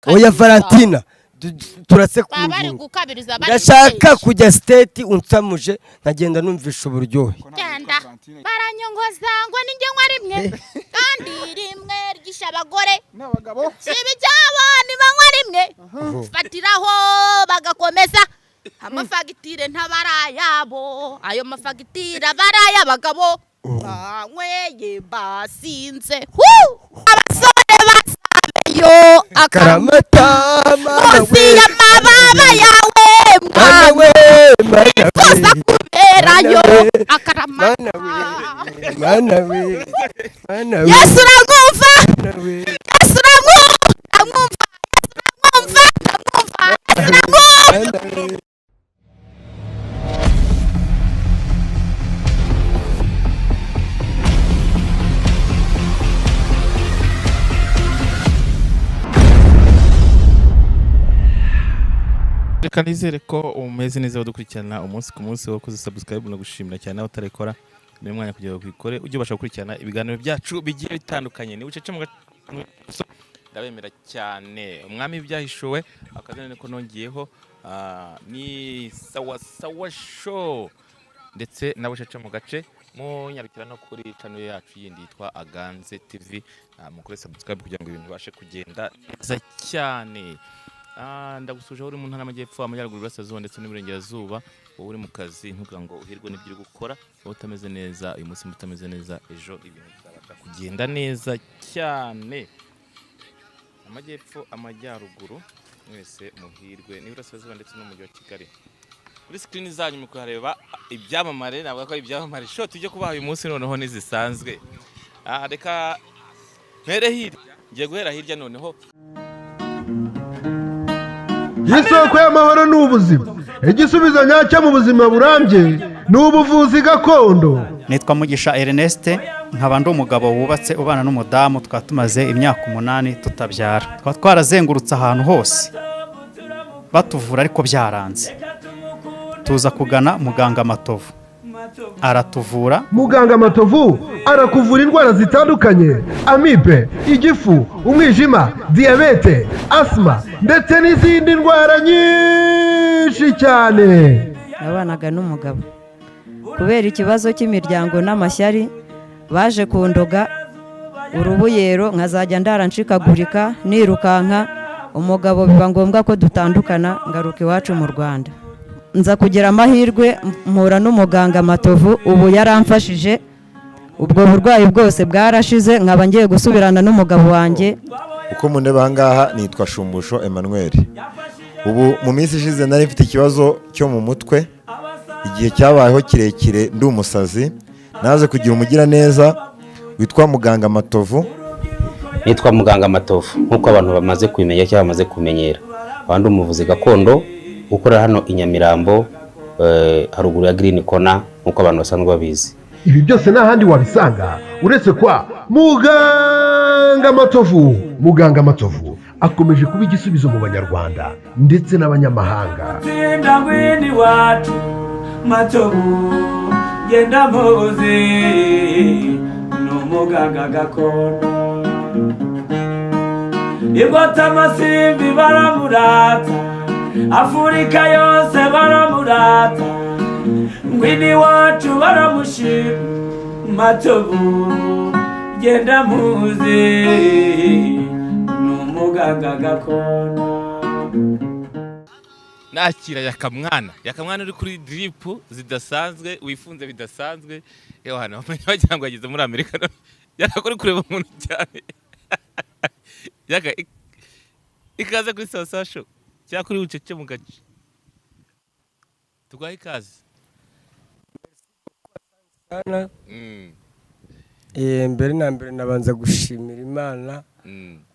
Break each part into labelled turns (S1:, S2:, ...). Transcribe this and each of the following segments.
S1: Oya Valentina, turase ku
S2: Baba bari
S1: ngingo.
S2: gukabiriza, bari
S1: Ndashaka
S2: gutesha.
S1: kujya States unsamuje, nkagenda numvisha uburyohe.
S2: Genda baranyongoza ngo ninjye nywa rimwe, kandi rimwe ryishe abagore
S3: n'abagabo.
S2: Si ibyabo, ntibanywa rimwe, fatiraho bagakomeza. Amafagitire ntabari ayabo, ayo mafagitire aba ari ay'abagabo banyweye basinze. Hu! Abasore basabeyo
S1: Karamata mana
S2: munsi
S1: we
S2: y'amababa yawe
S1: mana
S2: mwami
S1: we, mana
S2: tuza
S1: we
S2: kuberayo
S1: Mana we.
S2: Akaramata.
S1: Mana we, mana we, mana we.
S2: Yesu uramwumva.
S1: Mana we.
S2: Yesu uramwumva, ndamwumva. Yesu uramwumva, ndamwumva. Yesu uramwumva.
S1: Mana we.
S4: Reka nizere ko umeze neza, dukurikirana umunsi ku munsi wo kuzi subscribe no gushimira cyane aho utarekora ni umwanya kugira ngo ubikore, ujye ubasha gukurikirana ibiganiro byacu bigiye bitandukanye. Ni bucece mu ndabemera cyane. Umwami byahishuwe akazina niko nongeyeho, ni Sawa Sawa Show ndetse na bucece mu gace. Munyarukira no kuri channel yacu yindi yitwa Aganze TV, mukore subscribe kugira ngo ibintu bibashe kugenda neza cyane. Ndagusuje aho uri mu ntara y'Amajyepfo, Amajyaruguru, Iburasirazuba ndetse n'Iburengerazuba. Wowe uri mu kazi, ntugira ngo uhirwe n'ibyo uri gukora. Wowe utameze neza uyu munsi, utameze neza ejo, ibintu bizabasha kugenda neza cyane. Amajyepfo, Amajyaruguru, mwese muhirwe n'Iburasirazuba ndetse n'Umujyi wa Kigali. Kuri screen zanyu mu kuhareba ibyamamare, navuga ko ari ibyamamare. Show tujye kubaha uyu munsi noneho ntizisanzwe. Reka mpere hirya, ngiye guhera hirya noneho.
S5: Isoko y'amahoro ni ubuzima. Igisubizo nyacyo mu buzima burambye ni ubuvuzi gakondo.
S6: Nitwa Mugisha Ernest, nkaba ndi umugabo wubatse ubana n'umudamu. Tukaba tumaze imyaka 8 tutabyara. Tukaba twarazengurutse ahantu hose batuvura ariko byaranze. Tuza kugana muganga Matovu, aratuvura.
S5: Muganga Matovu arakuvura indwara zitandukanye: amibe, igifu, umwijima, diyabete, asima ndetse n'izindi ndwara nyinshi cyane.
S7: Nabanaga n'umugabo, kubera ikibazo cy'imiryango n'amashyari baje kundoga urubuyero, nkazajya ndara nshikagurika nirukanka. Umugabo biba ngombwa ko dutandukana, ngaruka iwacu mu Rwanda. Nza kugira amahirwe mpura n'umuganga Matovu. Ubu yaramfashije, ubwo burwayi bwose bwarashize, nkaba ngiye gusubirana n'umugabo wanjye.
S8: Uko mundeba aha ngaha, nitwa Shumbusho Emmanuel. Ubu mu minsi ishize nari mfite ikibazo cyo mu mutwe, igihe cyabayeho kirekire ndi umusazi. Naje kugira umugiraneza witwa muganga Matovu.
S9: Nitwa muganga Matovu, nk'uko abantu bamaze kubimenya cyangwa bamaze kumenyera. Abandi umuvuzi gakondo ukorera hano i Nyamirambo, haruguru ya Green Corner, nk'uko abantu basanzwe babizi.
S5: Ibi byose nta handi wabisanga uretse kwa muganga Matovu. Muganga Matovu akomeje kuba igisubizo mu Banyarwanda ndetse n'abanyamahanga.
S10: Tsinda ngwini wacu Matovu, genda muzi ni umuganga gakondo. Igota amasimbi baramurata, Afurika yose baramurata, ngwini wacu baramushima. Matovu genda muzi ni umuganga gakondo.
S4: Nakira Yakamwana. Yakamwana uri kuri drip zidasanzwe, wifunze bidasanzwe. Yewe, hano bamenya wagira ngo yageze muri Amerika. Yakora kureba umuntu cyane. Yaka, ikaze kuri Sawa Sawa Show cyangwa kuri Bucece mu gace. Tuguhaye ikaze.
S1: Sana. Mbere na mbere nabanza gushimira Imana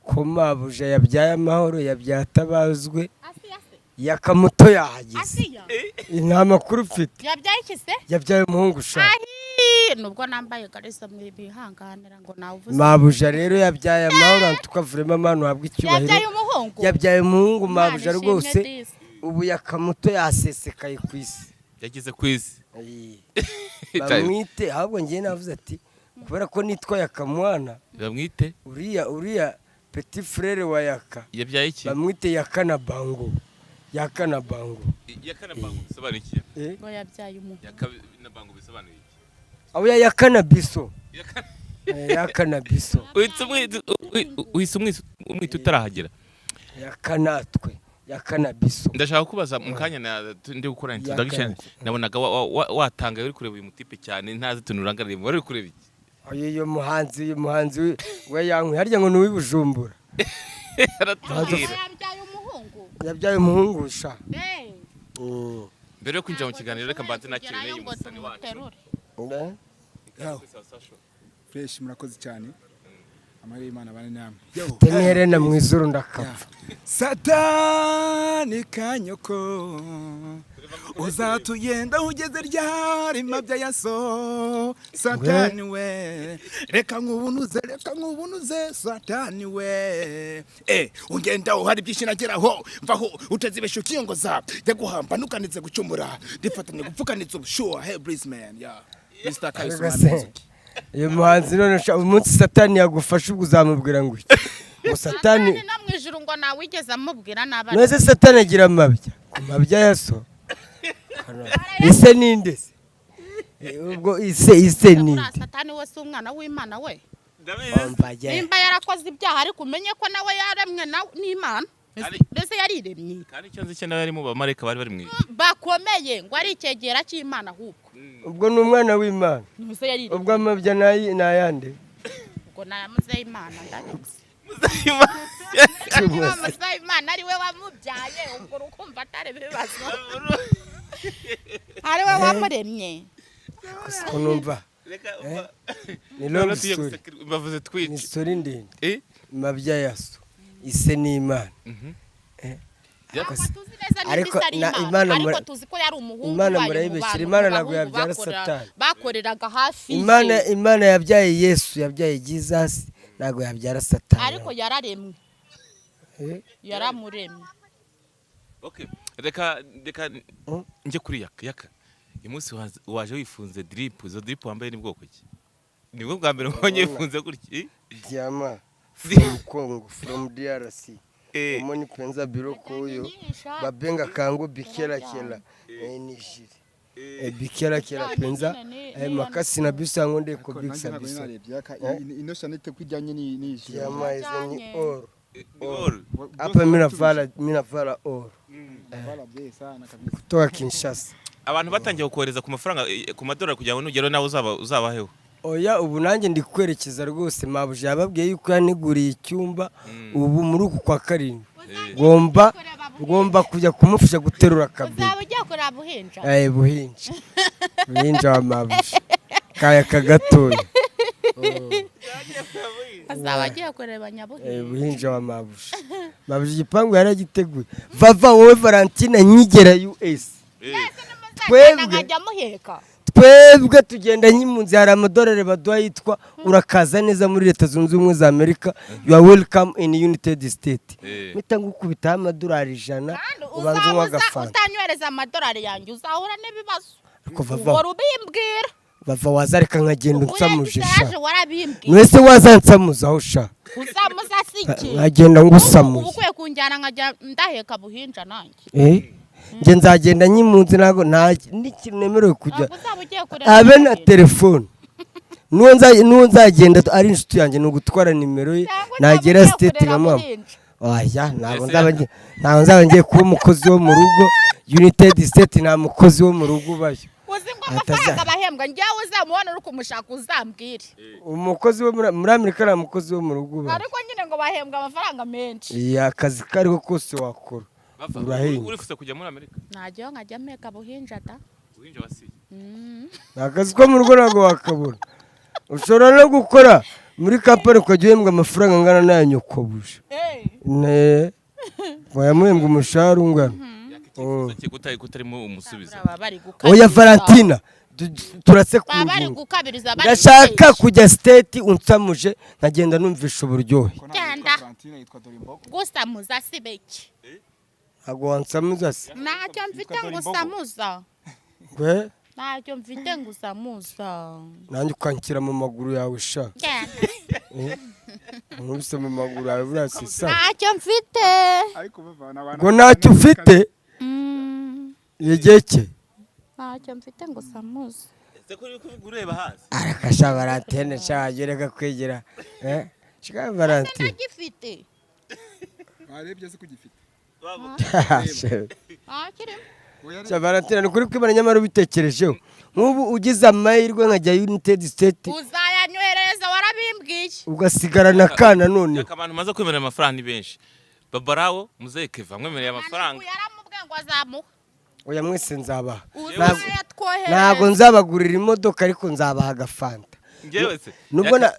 S1: ko mabuja yabyaye amahoro, yabyaye atabazwe.
S2: Asiya se?
S1: Yakamuto yahageze.
S2: Asiya.
S1: Nta makuru ufite?
S2: Yabyaye iki se?
S1: Yabyaye umuhungu ushaka.
S2: Ahi, nubwo nambaye gariso bihanganira ngo nawuvuze.
S1: Mabuja rero yabyaye amahoro, antuka vraiment Mana uhabwa icyubahiro.
S2: Yabyaye umuhungu?
S1: Yabyaye umuhungu.
S2: Imana
S1: Mabuja
S2: ishimwe.
S1: rwose.
S2: Disi.
S1: Ubu Yakamuto yasesekaye ku isi.
S4: Yageze ku isi.
S1: Bamwite ahubwo. Ngiye navuze ati kubera ko nitwa Yakamwana
S4: Bamwite
S1: uriya uriya. Petit frère wa Yaka.
S4: Yabyaye iki?
S1: Bamwite Yaka na Bango, Yaka na Bango.
S4: Yaka na Bango bisobanuye iki?
S1: Eh?
S2: Ngo yabyaye umuhungu.
S4: Yaka na Bango bisobanuye iki?
S1: Aho ya Yaka na Biso.
S4: Yaka.
S1: Yaka na Biso.
S4: Uhise umwita utarahagera.
S1: Yaka natwe, Yaka na Biso.
S4: Ndashaka kubaza mu kanya ndi gukora introduction, nabonaga watanga uri kureba uyu mutipe cyane, ntazi utuntu urangaririye, wari uri kureba iki?
S1: Uyu muhanzi we yankwe harya ngo ni uw'i Bujumbura.
S4: Aratubwira.
S2: Yabyaye umuhungu.
S1: Yabyaye umuhungu sha.
S2: Eh.
S4: Mbere yo kwinjira mu kiganiro, reka mbanze nakire
S2: Kugerayo
S4: n'uyu
S2: ngo
S4: musani wacu.
S2: tumuterure.
S3: Fresh, murakoze cyane, amahoro y'Imana bane namwe.
S1: Mfite n'iherena mu izuru ndakapfa.
S3: Satani kanyoko, uzatugenda ugeze ryari? Mabya ya so Satani we, reka nkubunuze, reka nkubunuze Satani we. Ungenda uhari byinshi nageraho, mvaho utazibesha ukiyongoza, jya guhamba ntukanitse gucumura, difatanye gupfukanitse ubushuha. Hey breeze man, yeah, Mr. Kaiso.
S1: Ariko se, uyu muhanzi none sha, umunsi Satani yagufashe ubwo uzamubwira ngo iki? Ngo Satani
S2: Satani no mu ijuru ngo ntawigeze amubwira n'aba.
S1: None se Satani agira amabya ku mabya ya so? Ise ninde se? Ubwo ise ninde?
S2: Buriya Satani we si umwana w'Imana we?
S1: Umva ye.
S2: Nimba yarakoze ibyaha, ariko umenye ko nawe yaremwe n'Imana. Mbese yariremye?
S4: Kandi icyo nzi cyo nawe yari mu bamarayika bari bari mu ijuru.
S2: Bakomeye, ngo ari icyegera cy'Imana ahubwo.
S1: Ubwo ni umwana w'Imana.
S2: Mbese yariremye?
S1: Ubwo amabya ni ayande?
S2: Ubwo nayamuze Imana, ndabizi. Niba muze Imana ari we wamubyaye, ubwo urukumva atari ibibazo, ari we wamuremye.
S1: Ko numva ni long
S4: Noneho tugiye
S1: story.
S4: guseka, bavuze
S1: Ni
S4: twice.
S1: story ndende.
S4: Eh?
S1: Mabya ya so, ise ni Imana.
S2: Ntabwo tuzi neza niba
S1: Ariko
S2: ise ari
S1: Imana
S2: Imana, ariko tuzi ko yari umuhungu
S1: Imana
S2: ubaye mu
S1: murayibeshyira,
S2: bantu,
S1: Imana
S2: mu
S1: ntabwo
S2: bahungu
S1: yabyara Satani.
S2: bakoreraga hafi ye.
S1: Imana yabyaye Yesu, yabyaye Jesus, ntabwo yabyara Satani.
S2: Ariko yararemwe.
S1: Eh?
S2: Yaramuremye.
S4: Okay. Reka njye kuri Yaka. Yaka, uyu munsi waje wifunze drip, izo drip wambaye ni bwoko ki? Nibwo bwa mbere mbonye wifunze gutya. Eh?
S1: Diama from Congo, from DRC. Omoni penza biloko oyo babenga kango bikelakela, nijiri bikelakela penza, makasi na biso yango nde ekobikisa
S3: Nanjye ntabwo
S1: biso.
S3: narebye Yaka, ino shanete ko ijyanye n'iyi
S1: Diama eze ni or.
S4: Or.
S1: Hapa minavala or
S3: sana kabisa.
S1: Kutoka Kinshasa.
S4: Abantu batangiye kohereza ku mafaranga, ku madolari, kugira ngo nugeraho nawe uzaba uzabaheho.
S1: Oya, ubu nanjye ndi kwerekeza rwose. Mabuja yababwiye yuko yaneguriye icyumba. Ubu muri uku kwa karindwi ngomba kujya kumufasha guterura akabebe.
S2: Uzaba ugiye kureba Buhinja.
S1: Eh, Buhinja, Buhinja wa mabuja kaya kagatoya.
S2: Azaba agiye kureba Nyabuhinja.
S1: Buhinja wa mabuja. Mabuja igipangu yaragiteguye. Vava, wowe Valentine, nkigera US,
S2: Muzagenda nkajya muheka.
S1: Twebwe tugenda nk'impunzi, hari amadolari baduha yitwa "Urakaza neza muri Leta Zunze Ubumwe za Amerika", "You are welcome in United States". Mpita ngukubitaho amadolari 100,
S2: Kandi
S1: ubanza unywa
S2: uzabuza
S1: agafanta.
S2: Utanyohereza amadolari yanjye, uzahura n'ibibazo.
S1: Ariko Vava,
S2: Uhora ubimbwira.
S1: Vava, wazareka nkagenda unsamuje
S2: Urebye
S1: sha?
S2: yaje warabimbwira.
S1: Mwese wazansamuzaho sha?
S2: Uzamuza si iki?
S1: Nkagenda ngusamuye.
S2: Ubu ukwiye kunjyana nkajya ndaheka Buhinja nanjye.
S1: Eh, njye nzagenda nk'impunzi, ntabwo nta n'ikintu nemerewe kujya
S2: Ntabwo uzaba ugiye kureba
S1: abe na
S2: Buhinja.
S1: telefone. N'uwo nzagenda ari inshuti yanjye ni ugutwara nimero ye,
S2: Cyangwa uzaba
S1: nagera
S2: ugiye
S1: States
S2: kureba
S1: nkamuha.
S2: Buhinja.
S1: Oya, ntabwo nzaba ngiye kuba umukozi wo mu rugo. United State nta mukozi wo mu rugo ubayo.
S2: Uzi ngo amafaranga bahembwa, njyewe uzamubona uri kumushaka uzambwire.
S1: Umukozi wo muri Amerika, nta mukozi wo mu rugo ubayo.
S2: Ariko nyine ngo bahembwa amafaranga menshi.
S1: Iya, akazi kariho kose wakora urahinga.
S4: Urifuza kujya muri Amerika?
S2: Najyayo nkajya mpeka Buhinja da.
S4: Buhinja wasiye.
S1: Ni akazi ko mu rugo ntabwo wakabona. Ushobora no gukora muri company ukajya uhembwa amafaranga angana n'aya nyokobuja. Ne, wayamuhembwa umushahara ungana.
S4: Icyifuzo cye kutarimo umusubiza.
S2: Baba bari gukabiriza.
S1: Oya Valentina, turase ku
S2: Baba bari
S1: ngingo.
S2: gukabiriza, bari
S1: Ndashaka
S2: gutesha.
S1: kujya States unsamuje, nkagenda numvisha uburyohe.
S2: Genda gusamuza si beke.
S1: Ntabwo wansamuza se?
S2: Ntacyo mfite ngo usamuza.
S1: Ngwe?
S2: Ntacyo mfite ngo usamuza.
S1: Nanjye ukanshyira mu maguru yawe sha.
S2: Genda.
S1: Nkubise mu maguru yawe buriya si sa?
S2: Ntacyo mfite.
S3: Ariko bavana abantu.
S1: Ngo ntacyo ufite? Yegeke.
S2: Ntacyo mfite ngo usamuze.
S4: Ese kuri kuvuga ureba hasi?
S1: Arakasha Valentine sha, wagereka kwegera shika Valentine.
S2: Ntagifite.
S3: Warebye se ko ugifite?
S2: Ntakirimo.
S1: Sha Valentine, ni ukuri kwibana, nyamara ubitekerejeho nk'ubu ugize amahirwe nkajya United State,
S2: Uzayanyoherereza, warabimbwiye.
S1: Ugasigarana akana none.
S4: Reka, abantu maze kwemerera amafaranga ni benshi. Babarawo muzehe Keva mwemereye amafaranga.
S2: Yaramubwiye ngo azamuha.
S1: Oya, mwese nzabaha.
S2: Uzayatwoherereza.
S1: Ntabwo nzabagurira imodoka, ariko nzabaha agafanta.
S4: Njyewe se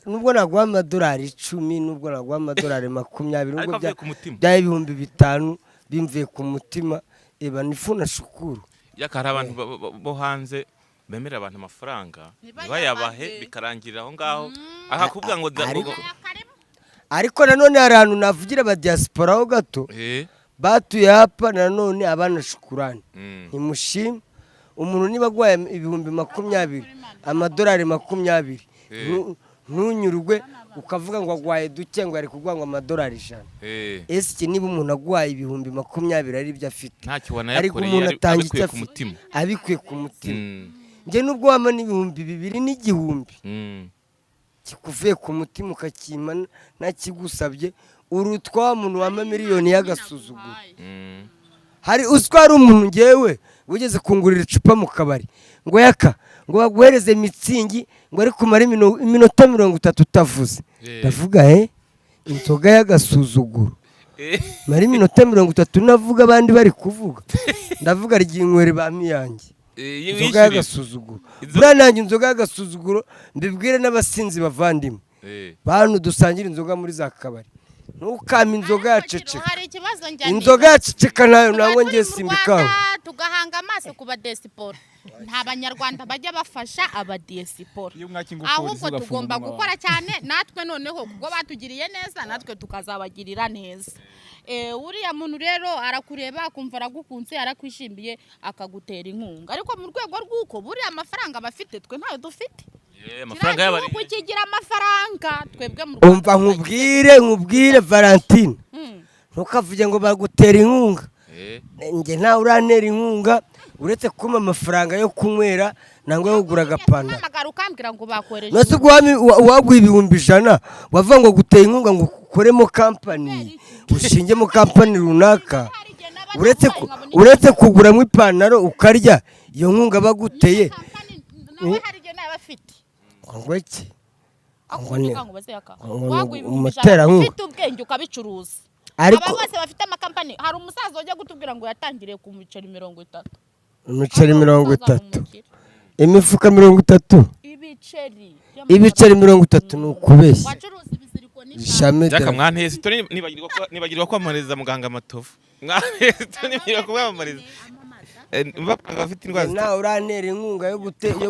S1: Nubwo naguha amadolari 10, nubwo naguha amadolari 20,
S4: Ariko
S1: nubwo
S4: avuye ku mutima.
S1: byaba 5000 bimvuye ku mutima, eba nifu na shukuru.
S4: Yaka, hari abantu bo hanze bemerera abantu amafaranga
S2: Ntibayabahe.
S4: ntibayabahe, bikarangirira aho ngaho, akakubwira ngo
S1: Ariko nanone hari ahantu navugira aba diaspora ho gato batuye hapa. Nanone abana shukurani, ntimushime umuntu niba aguhaye 20,000, amadolari 20, ntunyurwe ukavuga ngo aguhaye duke, ngo ari kuguha ngo amadolari 100. Ese niba umuntu aguhaye 20,000 ari byo afite,
S4: Ntacyo
S1: ariko
S4: wanayakoreye,
S1: umuntu atanga
S4: abikuye
S1: icyo
S4: ku
S1: afite
S4: mutima.
S1: Abikuye ku mutima. Njye nubwo wampa n'ibihumbi 2 n'igihumbi kikuvuye ku mutima ukakima ntakigusabye, urutwa wa muntu wampa miliyoni y'agasuzuguro. Hari uziko hari umuntu ngewe wigeze kungurira icupa mu kabari, ngo yaka, ngo baguhereze Mützig, ngo ariko umare iminota 30 utavuze. Ndavuga inzoga y'agasuzuguro, mara iminota 30 navuga abandi bari kuvuga? Ndavuga ryinywere ba miyange.
S4: Iyo
S1: Inzoga
S4: wishyuriye.
S1: y'agasuzuguro. Buriya nanjye inzoga y'agasuzuguro, mbibwire n'abasinzi bavandimwe, bantu dusangira inzoga muri za kabari, ntukame inzoga yaceceka.
S2: Hari ikibazo njya
S1: Inzoga yaceceka nayo
S2: Tuba
S1: nangwa
S2: turi
S1: ngiye
S2: mu
S1: simbikanga.
S2: Rwanda, tugahanga amaso ku badiyasipora. Nta Banyarwanda bajya bafasha abadiyasipora.
S3: Iyo umwaka ingufuri
S2: Ahubwo
S3: ugafunga
S2: tugomba
S3: umunwa
S2: gukora cyane natwe noneho, kuko batugiriye neza, natwe tukazabagirira neza. Uriya muntu rero arakureba akumva aragukunze, arakwishimiye, akagutera inkunga, ariko mu rwego rw'uko buriya amafaranga bafite twe ntayo dufite.
S4: Amafaranga y'abari
S2: Kiriya gihugu kigira amafaranga, twebwe mu Rwanda.
S1: Umva nkubwire Valentine, ntukavuge ngo bagutera inkunga. Njye ntawe urantera inkunga uretse kumpa amafaranga yo kunywera nangwa yo kugura agapantaro.
S2: Umpamagara ukambwira ngo bakohereje.
S1: Nase uwaguha 100,000 wavuga ngo gutera inkunga ngo ukoremo kampani, ushingemo kampani runaka, uretse kuguramo ipantaro ukarya, iyo nkunga baguteye?
S2: Nawe hari igihe nawe afite.
S1: Ngo iki? Ngo ni
S2: Ngo bazeyaka.
S1: ngo ni
S2: Waguha 100,000
S1: umuterankunga.
S2: ufite ubwenge ukabicuruza.
S1: Ariko
S2: Aba bose bafite amakampani, hari umusaza wajya kutubwira ngo yatangiriye ku miceri 30.
S1: Imiceri 30, imifuka 30?
S2: Ibiceri.
S1: Ibiceri 30 ni ukubeshya.
S2: Wacuruza ibiziriko.
S1: Ishami.
S4: Jaka mwanteye story, nibagirwa kwamamariza muganga Matovu. Mwanteye story, nibagirwa kumwamamariza. Bapanga bafite indwara
S1: Nawe urantera inkunga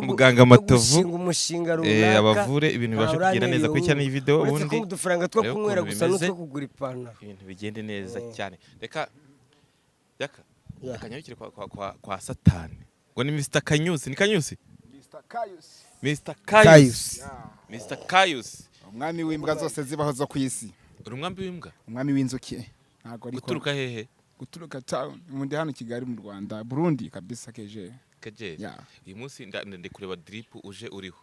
S4: Muganga
S1: yo
S4: Matovu,
S1: gushinga umushinga runaka.
S4: Abavure, ibintu
S1: Ntawe
S4: bibashe kugenda
S1: urantera
S4: neza.
S1: iyo
S4: Kurikirana iyi
S1: nkunga.
S4: video
S1: Uretse
S4: ubundi
S1: ko udufaranga two
S4: urebe
S1: kunywera
S4: ukuntu
S1: gusa
S4: bimeze.
S1: n'utwo kugura ipantaro.
S4: Ibintu bigende neza cyane. Reka yaka
S1: Yeah.
S4: reka nyarukire kwa Satani, ngo ni Mr Kanyusi, ni Kanyusi?
S3: Mr. Kayus.
S4: Mr Kayus.
S1: Kayus.
S4: Mr Kayus.
S3: Umwami w'imbwa zose zibaho zo ku isi.
S4: Uri umwami w'imbwa?
S3: Umwami w'inzuki. Ntabwo ariko.
S4: Guturuka hehe?
S3: Guturuka town. Ubundi hano Kigali mu Rwanda, Burundi kabisa keje.
S4: Kejeri.
S3: Yeah.
S4: Uyu munsi ndi kureba drip uje uriho,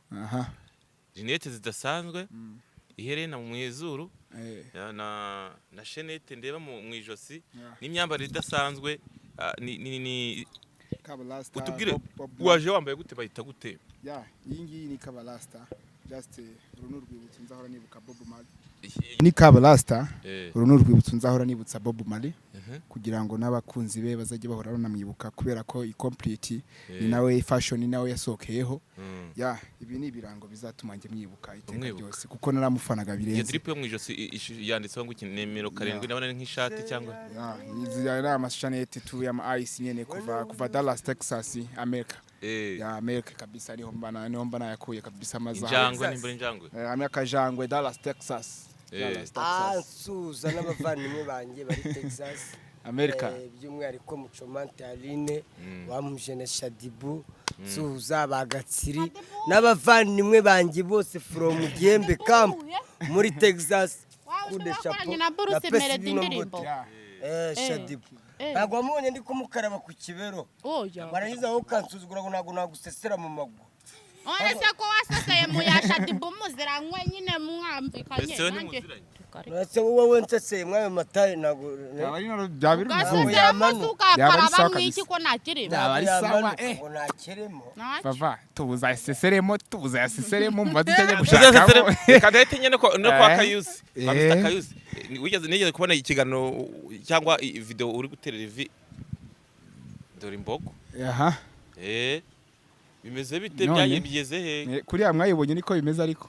S4: rinete zidasanzwe, iherena mu izuru, na chaînette ndeba mu ijosi, n'imyambarire idasanzwe, ni
S3: Kabalasta.
S4: Utubwire,
S3: Bob
S4: waje wambaye gute, bayita gute?
S3: Yeah, iyi ngiyi ni Kabalasta. Just uru ni urwibutso nzahora nibuka Bob Marley. Ni Kabalasta. Uru ni urwibutso nzahora nibutsa Bob Marley kugira ngo n'abakunzi be bazajye bahora banamwibuka, kubera ko i complete ni nawe fashion, ni nawe yasohokeyeho. Yeah, ibi ni ibirango bizatuma njye mwibuka iteka
S4: Umwibuka.
S3: ryose, kuko naramufanaga
S4: Iyo
S3: birenze.
S4: drip yo mu ijosi yanditseho ngo iki? Nimero 7, ndabona ari nk'ishati cyangwa
S3: Yeah, izi ari amashanete tu ya ice nyene kuva Dallas, Texas, America. Ya America kabisa, niho mba nayakuye kabisa amazaha.
S4: Injangwe, nimbura injangwe.
S3: Hamwe akajangwe Dallas, Texas. Dallas, Texas.
S1: Nsuza n'abavandimwe banjye bari Texas.
S3: Amerika.
S1: By'umwihariko Mucomante Aline wamuje na Shadibu, suhuza Bagatsiri n'abavandimwe banjye bose from Gihembe Camp muri Texas. Kude
S2: wakoranye na Bruce Melody indirimbo?
S1: Shadibu, ntabwo wamubonye ndi kumukaraba ku kibero?
S2: Oya.
S1: Warangiza wowe ukansuzugura ngo ntabwo nagusesera mu maguru.
S2: None se ko waseseye mu ya Shadibu muziranywe nyine, mwamvikanye?
S4: Ese we
S2: Nanjye
S4: ntimuziranye?
S1: Uretse wowe nseseye mw'ayo mataye, ntabwo
S3: Byaba ari byaba biri
S2: ugasesera
S3: uruzungu.
S2: amazi
S3: Byaba ari
S2: ukakaraba
S3: sawa
S2: mwiki
S3: kabisa.
S2: ko ntakirimo?
S3: Byaba ari sawa, eh.
S1: Ngo ntakirimo.
S2: Ntacyo.
S3: Vava, tubuza yaseseremo, tubuza yaseseremo, mubaze icyo ajya
S4: Tuzaseseremo.
S3: gushakamo.
S4: Reka ndahite nyine no kwa Kayusi, kwa Mr. Kayusi. Nigeze kubona ikiganiro cyangwa video uri guterera ivi dore imbogo.
S3: Aha.
S4: Bimeze bite?
S3: None?
S4: Byagiye bigeze he?
S3: Kuriya mwayibonye niko bimeze, ariko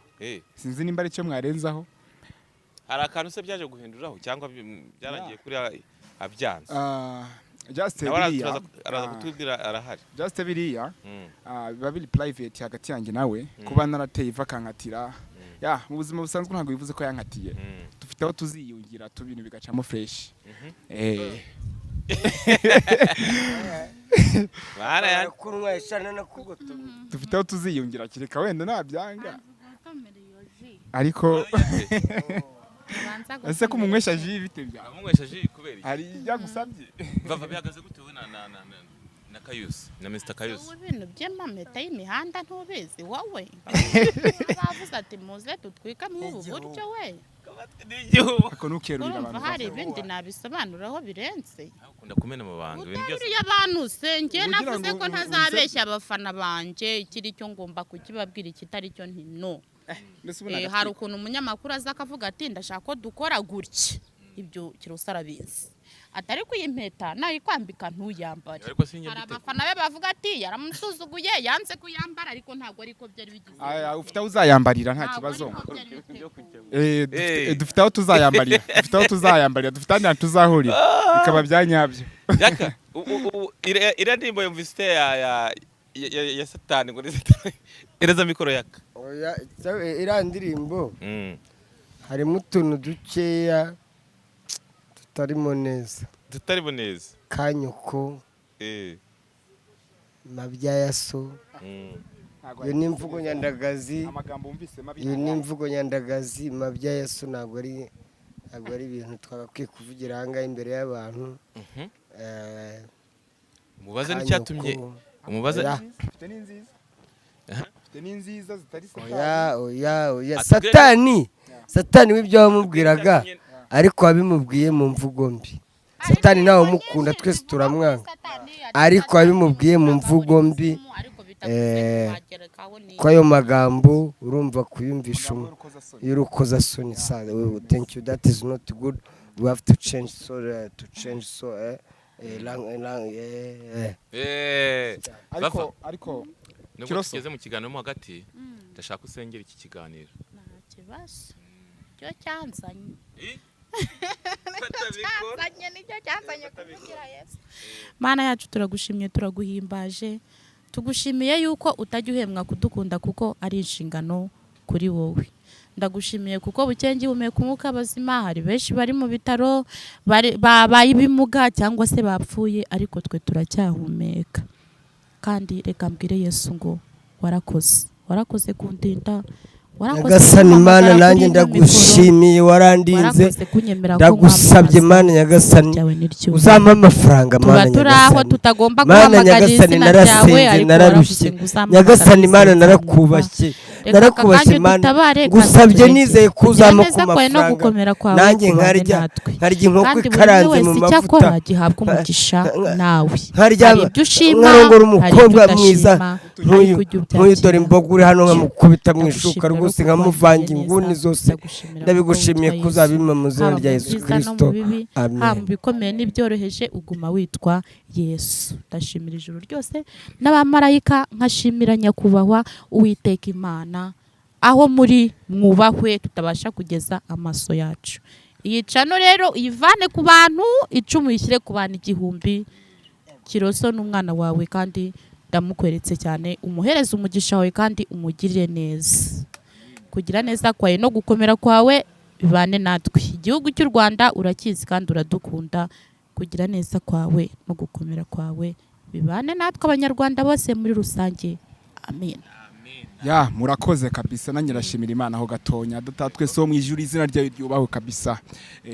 S3: sinzi nimba ari cyo mwarenzaho.
S4: Hari akantu se byaje guhinduraho cyangwa byarangiye kuri abyanze?
S3: Just
S4: Nawe
S3: biriya
S4: araza kutubwira, arahari.
S3: Just biriya biba biri private hagati yanjye nawe. Kuba narateye iva akankatira, ya mu buzima busanzwe ntabwo bivuze ko yankatiye. Dufite aho tuziyungira tu, ibintu bigacamo fresh.
S4: Bana ya
S1: Kunywa ishana na kugotomera.
S3: Dufite aho tuziyungira, kereka wenda nabyanga, ariko ese ko umunywesha jus bite bya?
S4: Amunywesha jus kubera iki?
S3: Hari ibyo agusabye?
S4: Vava, bihagaze gute wowe na Kayusi, na Mr. Kayusi?
S2: Wowe ibintu by'amameta y'imihanda ntubizi? Wowe bavuze ati muze dutwike muri ubu buryo we.
S4: N'igihugu.
S3: Ako ntukerurira
S2: Urumva
S3: abantu.
S2: hari ibindi nabisobanuraho birenze.
S4: Ukunda kumena amabanga, ibintu byose.
S2: Utabiriye abantu se njye
S3: Ugira
S2: navuze
S3: ngo
S2: ko ntazabeshya abafana banje, ikiri cyo ngomba kukibabwira, ikitari cyo nti no.
S3: Mbese ubu ni
S2: Hari
S3: agatwiko.
S2: ukuntu umunyamakuru aza akavuga ati ndashaka ko dukora gutya, ibyo Kirusa arabizi, atari ko iyi mpeta nayikwambika ntuyambare.
S4: Ariko sinjye
S2: Hari
S4: mbiteguye.
S2: abafana be bavuga ati yaramusuzuguye, yanze kuyambara, ariko ntabwo ariko byari bigize.
S3: Aya, ufite aho uzayambarira, nta
S2: Ntabwo
S3: kibazo.
S2: ariko byari biteguye.
S3: Dufite aho tuzayambarira, dufite aho tuzayambarira, dufite ahandi hantu tuzahurira bikaba bya nyabyo.
S4: Yaka, iriya ndirimbo yumvise ite ya Satani, ngo ni Satani? Ereza mikoro, Yaka.
S1: Oya, iriya ndirimbo harimo utuntu dukeya tutarimo neza.
S4: Tutarimo neza.
S1: Kanyoko, mabya ya so. Iyo ni imvugo nyandagazi.
S3: Amagambo wumvise mabi.
S1: Iyo ni imvugo nyandagazi, mabya ya so, ntabwo ari ibintu twagakwiye kuvugira aha ngaha imbere y'abantu.
S4: Umubaze
S1: Kanyoko.
S4: n'icyatumye umubaze.
S1: Oya.
S3: Mfite n'inziza, mfite n'inziza zitari Satani.
S1: Oya, oya, oya.
S4: Atubwire-
S1: Satani, Satani w'ibyo wamubwiraga, ariko wabimubwiye mu mvugo mbi. Satani ntawe umukunda, twese turamwanga, ariko wabimubwiye mu mvugo mbi. Ko ayo magambo urumva kuyumvisha y'urukozasoni sa, thank you, that is not good, we have to change, so to change, so lang.
S3: Ariko
S4: Bava.
S3: ariko
S4: Nubwo
S3: Kiroso.
S4: tugeze mu kiganiro mo hagati, ndashaka usengera iki kiganiro.
S2: Nta kibazo, cyo cyanzanye, cyanzanye, nicyo cyanzanye kuvugira Yesu. Mana yacu, turagushimye, turaguhimbaje, tugushimiye yuko utajya uhemwa kudukunda kuko ari inshingano kuri wowe. Ndagushimiye kuko bukeye ngihumeka umwuka bazima. Hari benshi bari mu bitaro, babaye ibimuga cyangwa se bapfuye, ariko twe turacyahumeka. Kandi reka mbwire Yesu ngo warakoze, warakoze kundinda, warakoze
S1: Nyagasani
S2: kumpamagara
S1: Mana,
S2: kuri
S1: nanjye
S2: ino
S1: ndagushimiye, warandinze.
S2: Warakoze kunyemera ko
S1: Ndagusabye
S2: nkwamamaza.
S1: Mana nyagasani,
S2: Ryawe ni ry'ubuntu.
S1: uzampe amafaranga.
S2: Tuba
S1: Mana
S2: turi aho
S1: nyagasani,
S2: tutagomba
S1: Mana
S2: guhamagara
S1: nyagasani,
S2: izina ryawe,
S1: narasenze,
S2: ariko
S1: nararushye.
S2: waravuze ngo uzampamagara
S1: Nyagasani Mana,
S2: izina
S1: narakubashye.
S2: ryawe. Reka
S1: Narakubashye
S2: aka kanya
S1: Mana,
S2: udutabare kandi
S1: ngusabye
S2: uturengere.
S1: nizeye ko
S2: Kugira
S1: uzampa
S2: neza
S1: ku
S2: kwawe no
S1: mafaranga,
S2: gukomera kwawe
S1: nanjye
S2: kubane
S1: nkarya,
S2: natwe.
S1: nkarya inkoko
S2: Kandi buri umwe
S1: ikaranze
S2: wese
S1: mu
S2: icyo
S1: mavuta,
S2: akora gihabwa umugisha nawe.
S1: nkarya,
S2: Hari ibyo ushima,
S1: nkarongora
S2: hari ibyo
S1: umukobwa mwiza
S2: udashima,
S1: nk'uyu
S2: ariko ujye
S1: nk'uyu dore
S2: ubyakira.
S1: imboga uri hano, nkamukubita mu ishuka
S2: Ndagushimira
S1: rwose,
S2: ko
S1: nkamuvanga
S2: wangiriye
S1: inguni
S2: neza,
S1: zose.
S2: ndagushimira kuko
S1: Ndabigushimiye
S2: witwa
S1: ko
S2: Yesu.
S1: uzabimpa mu izina
S2: Haba
S1: rya
S2: mu
S1: Yesu
S2: byiza no mu
S1: Kirisito,
S2: bibi, haba
S1: amen.
S2: mu bikomeye n'ibyoroheje, uguma witwa Yesu. Ndashimira ijuru ryose n'abamarayika, nkashimira nyakubahwa Uwiteka Imana aho muri mwubahwe tutabasha kugeza amaso yacu. Iyi channel rero uyivane ku bantu 10, uyishyire ku bantu 1000. Kiroso n'umwana wawe, kandi ndamukweretse cyane, umuhereze umugisha wawe kandi umugirire neza. Kugira neza kwawe no gukomera kwawe bibane natwe. Igihugu cy'u Rwanda urakizi kandi uradukunda. Kugira neza kwawe no gukomera kwawe bibane natwe Abanyarwanda bose muri rusange. Amen.
S3: Ya, murakoze kabisa. Nanjye ndashimira Imana aho gatonya. Data twese wo mu ijuru, izina ryawe ryubahwe kabisa.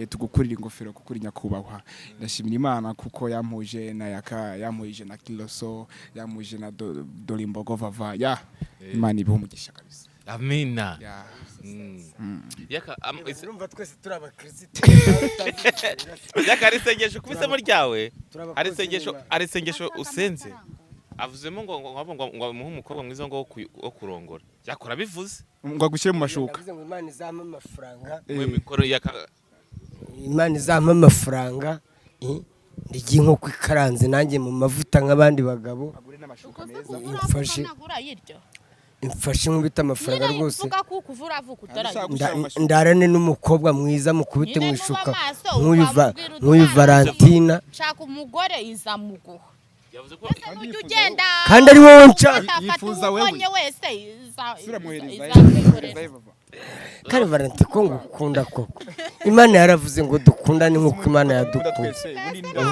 S3: Tugukurira ingofero kuko uri nyakubahwa. Ndashimira Imana kuko yampuje na Yaka, yampuje na Kiloso, yampuje na Dorimbogo Vava. Ya, Imana ibihe umugisha kabisa.
S4: Amina.
S3: Ya.
S4: Yaka,
S1: Urumva twese turi abakirisitu.
S4: Yaka, hari isengesho kubisemo ryawe?
S1: Turi
S4: Hari
S1: abakozi
S4: isengesho
S1: b'Imana.
S4: Hari isengesho usenze avuzemo ngo amuhe umukobwa mwiza ngo wo kurongora. Yakora bivuze.
S3: Ngo agushyire mu mashuka.
S1: Ndavuze ngo Imana izampe amafaranga.
S4: We mikoro Yaka.
S1: Imana izampe amafaranga, ndye inkoko ikaranze nanjye mu mavuta nk'abandi bagabo.
S3: Agure n'amashuka meza.
S1: Imfashe.
S2: Urayirya.
S1: Imfashe nkubite amafaranga
S2: Nyine
S1: rwose.
S2: Vuga kuko uva uravuka utarayirya.
S1: Ndarane n'umukobwa mwiza, mukubite
S2: Nyine
S1: mu
S2: nuba
S1: ishuka
S2: maso,
S1: nk'uyu
S2: ukamubwira uti,
S1: nk'uyu
S2: "Mwana,
S1: Valentina."
S2: Shaka umugore izamuguha.
S4: Yavuze ko
S2: Ese nujya ugenda
S1: Kandi ari wowe nshaka.
S2: ufata
S3: Yifuza wewe.
S2: ubonye wese
S3: Suramuhereza.
S2: izamukorera.
S1: Kandi Valentine, ko ngukunda koko, Imana yaravuze ngo dukundane nk'uko Imana yadukunze.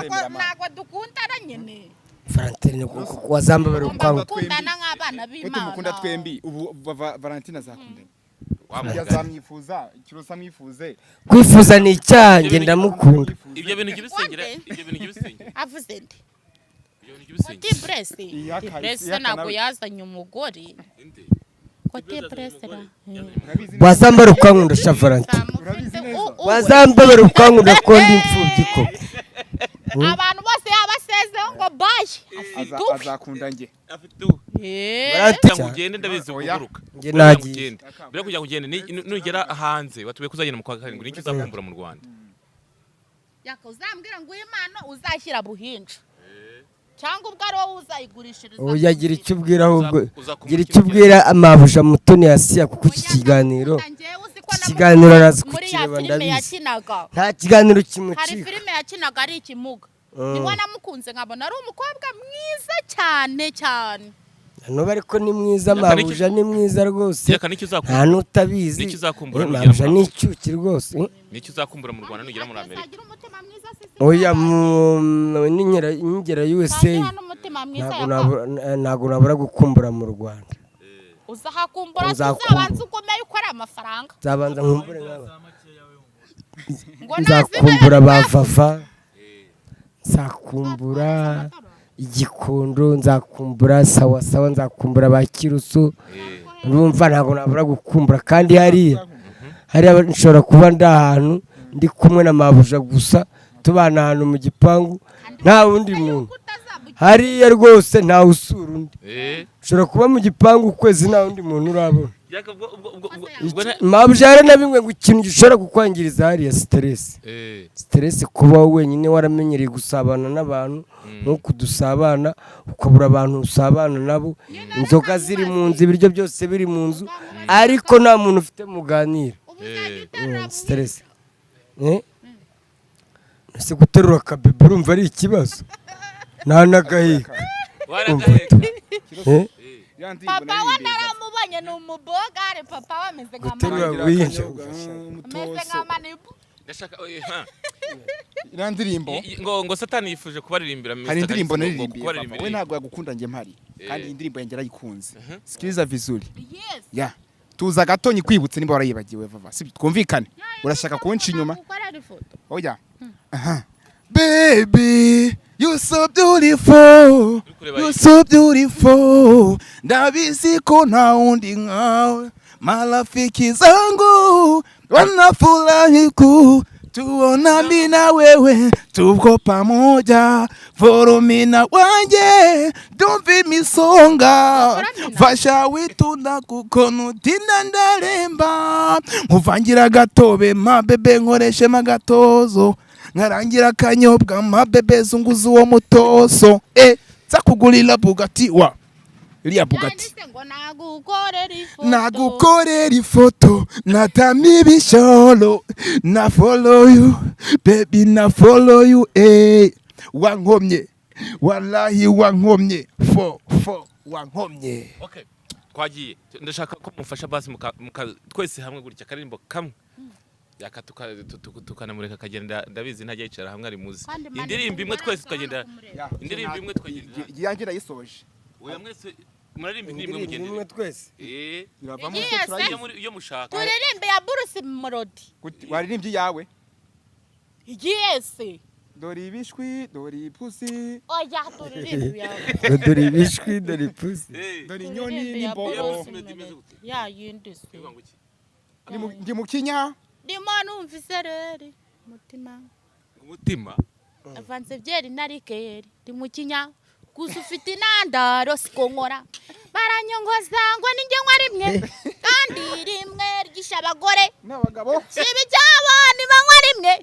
S2: Ntabwo dukundana nyine.
S1: Valentine, wazambabara
S2: Tugomba
S1: ukanga.
S2: gukundana nk'abana
S3: Ko tumukunda
S2: b'Imana.
S3: twembi ubu, Valentina azakundana.
S4: Wa
S3: Yazamwifuza, Kirosa amwifuze.
S1: Kwifuza ni icyaha, njye ndamukunda.
S4: Ibyo bintu jya ubisengera.
S2: Wande?
S4: Ibyo bintu jya ubisengera.
S2: Avuze nde?
S4: Ibyo bintu jya ubisengera.
S2: Tibresi.
S3: Iyaka-
S2: Tibresi
S3: iyaka
S2: ntabwo
S3: nawe.
S2: yazanye umugore.
S4: Inde?
S2: Ko Tibresi ra
S1: Wazambara ukankunda sha Valentine.
S3: Urabizi neza.
S1: Wazambabara ukankunda ko ndi imfubyi koko.
S2: Abantu bose yabasezeho ngo bayi afite uwe.
S3: Azakunda njye.
S4: Afite uwe.
S1: Valentine.
S4: Kugira ngo ugende, ndabizi
S3: Oya.
S4: uguruka.
S1: Njye
S4: Kugira ngo
S1: nagiye.
S4: ugende. Mbere yo kugira ngo ugende, nugera hanze watubwiye ko uzagenda mu kwa karindwi, nicyo uzakumbura mu Rwanda?
S2: Yaka, uzambwira ngo impano uzashyira buhinja cyangwa ubwo ari wowe uzayigurishiriza.
S1: Oya, gira icyo ubwira ahubwo.
S4: Uzakumbura
S1: Gira
S4: iki
S1: icyo
S4: mu
S1: ubwira amabuja Mutoni Asiya, kuko iki kiganiro,
S2: Njyewe uzi ko
S1: iki kiganiro arazi
S2: muri ya
S1: kukireba,
S2: filime
S1: ndabizi.
S2: yakinaga.
S1: Nta kiganiro
S2: Hari
S1: kimucika.
S2: filime yakinaga ari ikimuga, niho namukunze nkabona ari umukobwa mwiza cyane cyane.
S1: Nuba ariko ni mwiza.
S4: Yaka,
S1: Mabuja ni mwiza rwose.
S4: Yaka, nicyo uzakumbura.
S1: Nta n'utabizi.
S4: Nicyo uzakumbura nugera
S1: Mabuja
S4: muri
S1: ni icyuki rwose.
S4: Nicyo uzakumbura mu Rwanda nugera muri Amerika?
S2: Agira umutima mwiza se?
S1: Oya, ningera USA
S2: Agira n'umutima mwiza.
S1: ntabwo
S2: Yaka.
S1: ntabwo nabura gukumbura mu Rwanda.
S2: Uzahakumbura.
S1: Uzakumbura.
S2: Uzabanza ugumeyo ukore amafaranga.
S1: Nzabanza nkumbure nk'aba.
S2: Ngo
S1: Nzakumbura ba Vava, nzakumbura Igikondo, nzakumbura Sawa Sawa, nzakumbura ba Kirusu. Urumva ntabwo nabura gukumbura. Kandi hariya nshobora kuba ndi ahantu ndi kumwe na mabuja gusa, tubana ahantu mu gipangu nta wundi muntu hariya rwose, ntawe usura undi. Ushobora kuba mu gipangu ukwezi nta wundi muntu urabona.
S4: Yaka, ubwo
S1: Mabuja yaranabimwe ngo ikintu gishobora kukwangiriza hariya, stress. Stress, kubaho wenyine waramenyereye gusabana n'abantu nk'uku dusabana, ukabura abantu usabana nabo, inzoga ziri mu nzu, ibiryo byose biri mu nzu, ariko nta muntu ufite muganira. Stress. Ese guterura akabebe urumva ari ikibazo? Nta n'agaheka.
S4: Waragaheka.
S1: Eh?
S2: Papa we naramubonye, ni umubogare. Papa we ameze nka
S1: Guterura
S2: Manibu.
S1: winja.
S2: Ameze nka Manibu.
S4: Ndashaka ha.
S3: Iriya ndirimbo.
S4: Ngo Satani yifuje kubaririmbira Mr.
S3: Hari indirimbo
S4: Kalisa, ngo
S3: naririmbiye
S4: kubaririmbira
S3: papa we. Ntabwo yagukunda njye mpari. Kandi iyi ndirimbo yanjye yarayikunze. Sikiliza vizuri.
S2: Yes.
S3: Ya, tuza gato nyikwibutse nimba warayibagiwe. Vava, sibyo? Twumvikane, urashaka kunca inyuma?
S2: Gukorera ifoto.
S3: Oya. Aha. Baby, you so beautiful, you so beautiful. Ndabizi ko nta wundi nkawe. Marafiki zangu wanafurahi kutuona mimi na wewe tuko pamoja. Foromina wanje ndumva imisonga fasha witunda kuko nutinda ndaremba nkuvangira agatobe mabebe nkoreshemo agatozo nkarangira akanyobwa mabebe zunguza uwo mutoso nza Bugatti wa iriya Bugatti.
S2: Yanditse ngo nagukorera ifoto.
S3: Nagukorera ifoto natama ibishoro na follow you baby, na follow you. Wankomye, wallahi wankomye, fo fo wankomye.
S4: Okay, twagiye. Ndashaka ko mufasha basi muka twese hamwe gutya akaririmbo kamwe. Yaka tukanamureka akagenda, ndabizi ntajya yicara hamwe, ari muzi.
S2: Kandi Mani
S4: Indirimbo imwe twese tukagenda.
S3: Ya.
S4: Indirimbo imwe tukagenda.
S3: Iyanjye irayisoje.
S4: Oya, mwese muraririmba indirimbo
S1: Indirimbo
S4: mugendere.
S1: imwe twese?
S4: Eh.
S3: Biravamo.
S2: Igiye se.
S3: Turayizi.
S4: Iyo mushaka.
S2: Turirimbe ya Bruce Melody.
S3: Waririmbye iyawe.
S2: Igiye se.
S3: Dore ibishwi, dore ipusi.
S2: Oya, turirimbe ya
S1: Ngo dore ibishwi, dore ipusi.
S3: Dore inyoni
S2: Turirimbe ya
S3: n'imbogo.
S2: Bruce Melody. Ya yindi se.
S3: Ndi mu kinya.
S2: Ndimo numva isereri mutima.
S4: Umutima.
S2: Avanze byeri na liqueur, ndi mu kinya gusa ufite intandaro siko nkora, baranyongoza ngo ninjye nywa rimwe kandi rimwe ryishe abagore
S3: n'abagabo.
S2: Siba icyabo ntibanywa rimwe,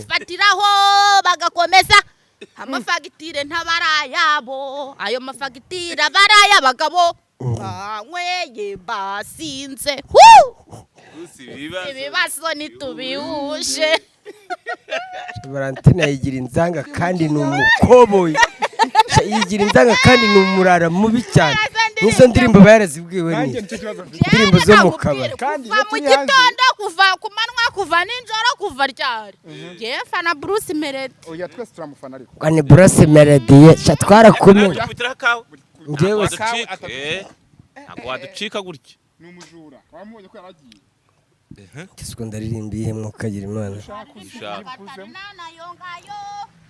S2: fatiraho bagakomeza amafagitire ntabari ayabo, ayo mafagitire aba ari ay'abagabo banyweye basinze. Hu! Ibibazo ntitubihuje.
S1: Valentina yigira inzanga kandi ni umukoboyi. Yigira inzanga kandi ni umurara mubi cyane. N'izo ndirimbo aba yarazibwiwe
S3: Nanjye
S1: neza.
S3: nicyo kibazo mfite.
S1: Indirimbo zo mu kabari.
S3: Kandi
S2: Kuva
S3: iyo
S2: mu
S3: turi hanze
S2: gitondo, kuva ku manywa, kuva nijoro, kuva ryari, ngewe fana Bruce Melody.
S3: Oya, twese turamufana ariko.
S1: Ni Bruce Melody sha, twarakumwe.
S4: Kubitiraho akawe.
S1: Njyewe
S4: Ntabwo waducika. Ntabwo waducika gutya.
S3: Ni umujura, wamubonye ko yaragiye.
S1: Isuku ndaririmba iyihe, mwukagira Imana?
S4: Ushaka.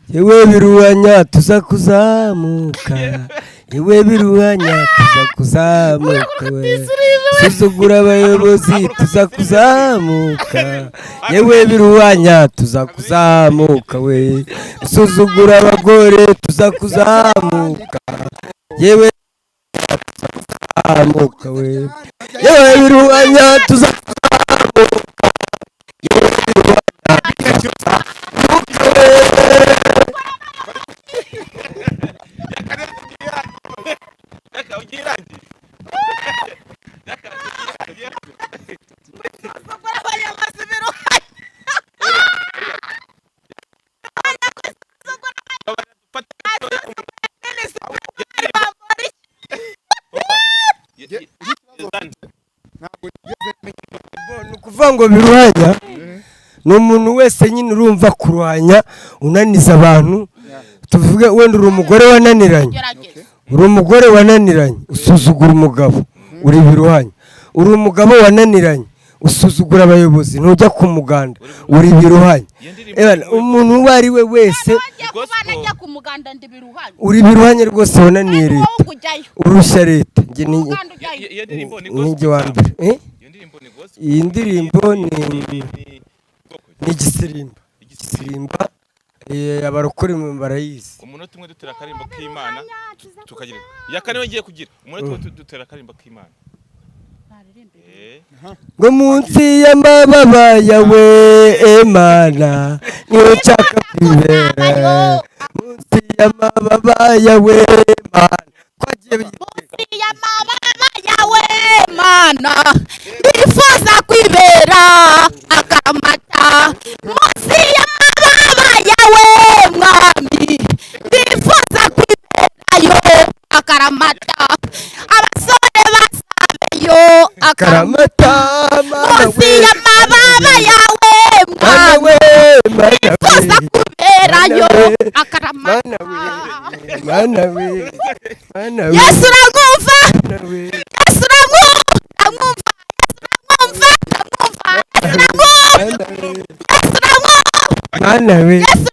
S1: Yewe biruhanya tuza kuzamuka, yewe biruhanya tuza kuzamuka, we suzugura abayobozi tuza kuzamuka, yewe biruhanya tuza kuzamuka, we suzugura abagore tuza kuzamuka, yewe tuza kuzamuka, we yewe biruhanya tuza kuzamuka, yewe biruhanya tuza kuzamuka we.
S4: Reka ugiye irangiye.
S1: Ni ukuvuga ngo biruhanya ni umuntu wese nyine urumva kuruhanya unaniza abantu. Tuvuge wenda uri umugore wananiranye, uri umugore wananiranye usuzugura umugabo, uri biruhanya. Uri umugabo wananiranye usuzugura abayobozi, ntujya ku muganda, uri biruhanya. Ebana, umuntu uwo ari we wese
S2: Kuba najya ku muganda ndi biruhanya.
S1: Uri biruhanya rwose, wananiye
S2: Kandi
S1: leta.
S2: wowe ujyayo.
S1: Urushya leta. Njye ni
S2: Umuganda ujyayo.
S4: Iyo ndirimbo ni
S1: ni njye wa mbere. Eh? Iyi ndirimbo ni igisirimba, igisirimba, abarokore barayizi.
S4: Umunota umwe dutera akarimbo k'Imana tukagira. Iya kane we ngiye kugira. Umunota umwe dutera akarimbo k'Imana.
S1: Ngo munsi y'amababa yawe Emana niho nshaka kwibera, munsi y'amababa yawe Mana twagiye.
S2: Munsi y'amababa yawe Mana nifuza kwibera akamata, munsi y'amababa yawe Mwami nifuza kwiberayo akaramata, abasore basabeyo
S1: akaramata Mana
S2: munsi
S1: we
S2: y'amababa yawe
S1: Mana
S2: Mwami
S1: we Mana
S2: nifuza
S1: we
S2: kuberayo
S1: Mana we
S2: akaramata.
S1: Mana we Mana we Mana we
S2: Yesu uramwumva.
S1: Mana we.
S2: Yesu uramwumva, ndamwumva. Yesu uramwumva, ndamwumva. Yesu uramwumva.
S1: Mana we
S2: Yesu uramwumva.
S1: Mana we.
S2: Yesu.